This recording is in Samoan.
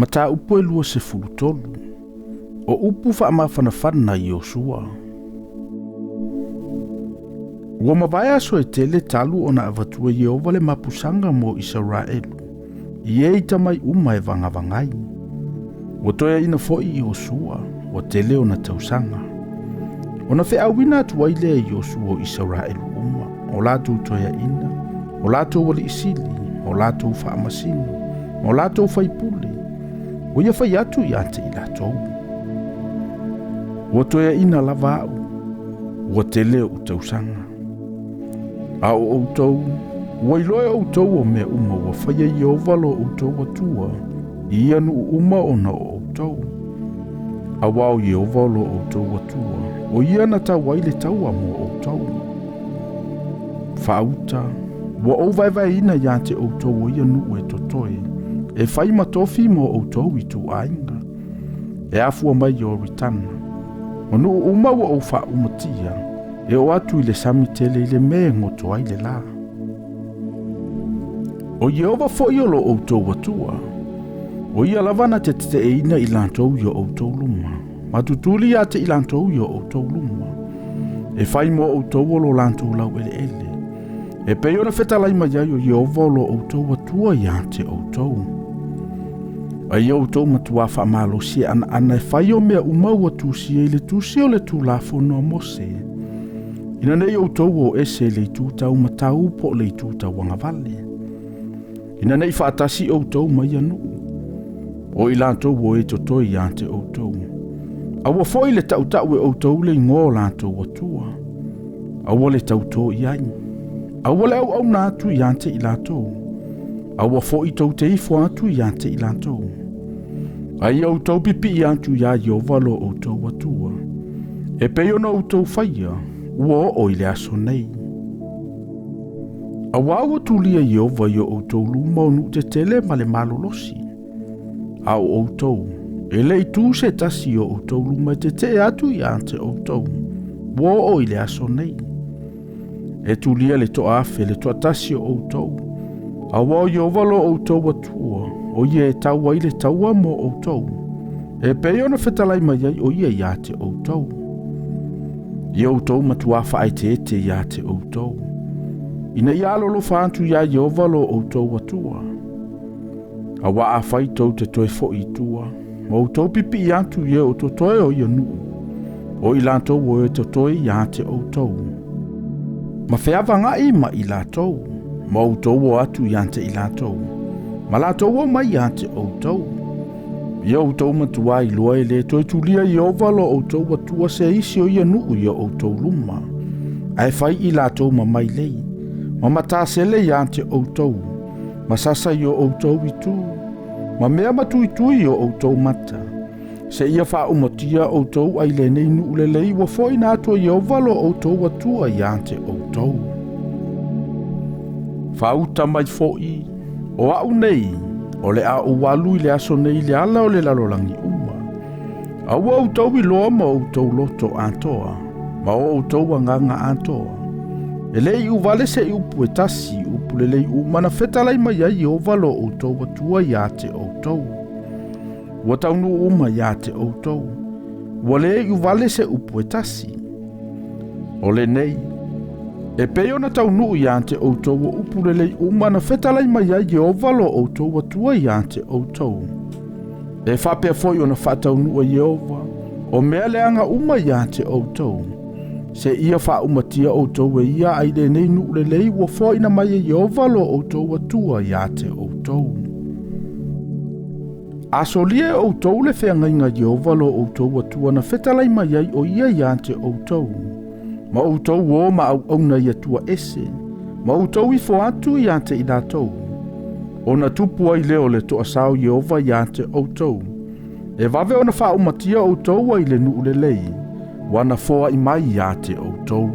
Mataupu e 23. O upu faamafanafana i Iosua. Ua mavae aso e tele talu ona avatua e Ieova le mapusaga mo Isaraelu, i e ita mai uma e vagavagai. Ua toeaina foi Iosua, ua tele ona tausaga. Ona feauina atu ai lea e Iosua o Isaraelu uma, o latou toeaina, o latou alii sili, o latou faamasino, o latou faipule, ua ia fai atu ia te i latou. Ua toeaina lava au, ua tele ou tausaga. A o outou, ua iloa e outou o mea uma ua faia e Ieova lo outou Atua, i ia nuu uma ona o outou. Auā o Ieova o lo outou Atua, o ia na tau ai le taua mo outou. Faauta, ua ou vaevaeina ia te outou o ia nuu e totoe, e fai ma tofi mo outou ituaiga, e afua mai Ioritana. O nuu uma ua ou faaumatia, e oo atu i le sami tele i le mea e goto ai le lā. O Ieova foi o lo outou Atua, o ia lava na te teteeina i latou i o outou luma, ma tutuli ia te i latou i o outou luma, e fai mo outou o lo latou laueleele, e pei ona fetalai mai ai o Ieova o lo outou Atua ia te outou. A ia outou matuā faamalosi e anaana e fai o mea uma ua tusia i le tusi o le Tulafono a Mose, ina ne i outou o ese i le itu tau matau po o le itu tau agavale, ina ne i faatasi outou ma ia nuu, o i latou o e totoe ia te outou. Aua foi le tautau e outou le igoa o latou atua, aua le tautō i ai, aua le auauna atu ia te i latou, aua foi tou te ifo atu ia te i latou. A ia outou pipii atu iā Ieova lo outou Atua, e pei ona outou faia, ua oo i le aso nei. Auā ua tulia Ieova i o outou luma o nuu tetele ma le malolosi, a o outou, e le i tu se tasi i o outou luma e tetee atu ia te outou, ua oo i le aso nei. E tulia le toaafe le toatasi o outou, auā o Ieova lo outou Atua, o ia e tau ai le taua mo outou, e pei ona fetalai mai ai o ia ia te outou. Ia outou matuā faaeteete ia te outou, ina ia alolofa atu iā Ieova lo outou Atua. Auā afai tou te toe foi i tua, ma outou pipii atu i e o totoe o ia nuu, o i latou o e totoe ia te outou, ma feavagai ma i latou, ma outou o atu ia te i latou, ma latou o mai ia te outou, ia outou matuā iloa e le toe tulia Ieova lo outou Atua se isi o ia nuu i o outou luma, ae fai i latou ma mailei, ma matasele ia te outou, ma sasa i o outou itu, ma mea matuitui i o outou mata, seia faaumatia outou ai lenei nuu lelei ua foaina atu e Ieova lo outou Atua ia te outou. Faauta mai foi, o au nei, o le a ou alu i le aso nei i le ala o le lalolagi uma. A ua outou iloa ma outou loto atoa, ma o outou agaga atoa. E le i uvale se upu e tasi i upu lelei uma na fetalai mai ai Ieova lo outou Atua ia te outou. Ua taunuu uma ia te outou, ua le iuvale se upu e tasi. O lenei, e pei ona taunuu ia te outou o upu lelei uma na fetalai mai ai Ieova lo outou Atua ia te outou. E faapea foi ona faataunuu e Ieova o mea leaga uma ia te outou, seia faaumatia outou e ia ai lenei nuu lelei ua foaina mai e Ieova lo outou Atua ia te outou. A solia e outou le feagaiga a Ieova lo outou Atua na fetalai mai ai o ia ia te outou, ma outou o ma auauna i atua ese, ma outou ifo atu ia te i latou, ona tupu ai lea o le toasā o Ieova ia te outou, e vave ona faaumatia outou ai le nuu lelei, ua na foai mai ia te outou.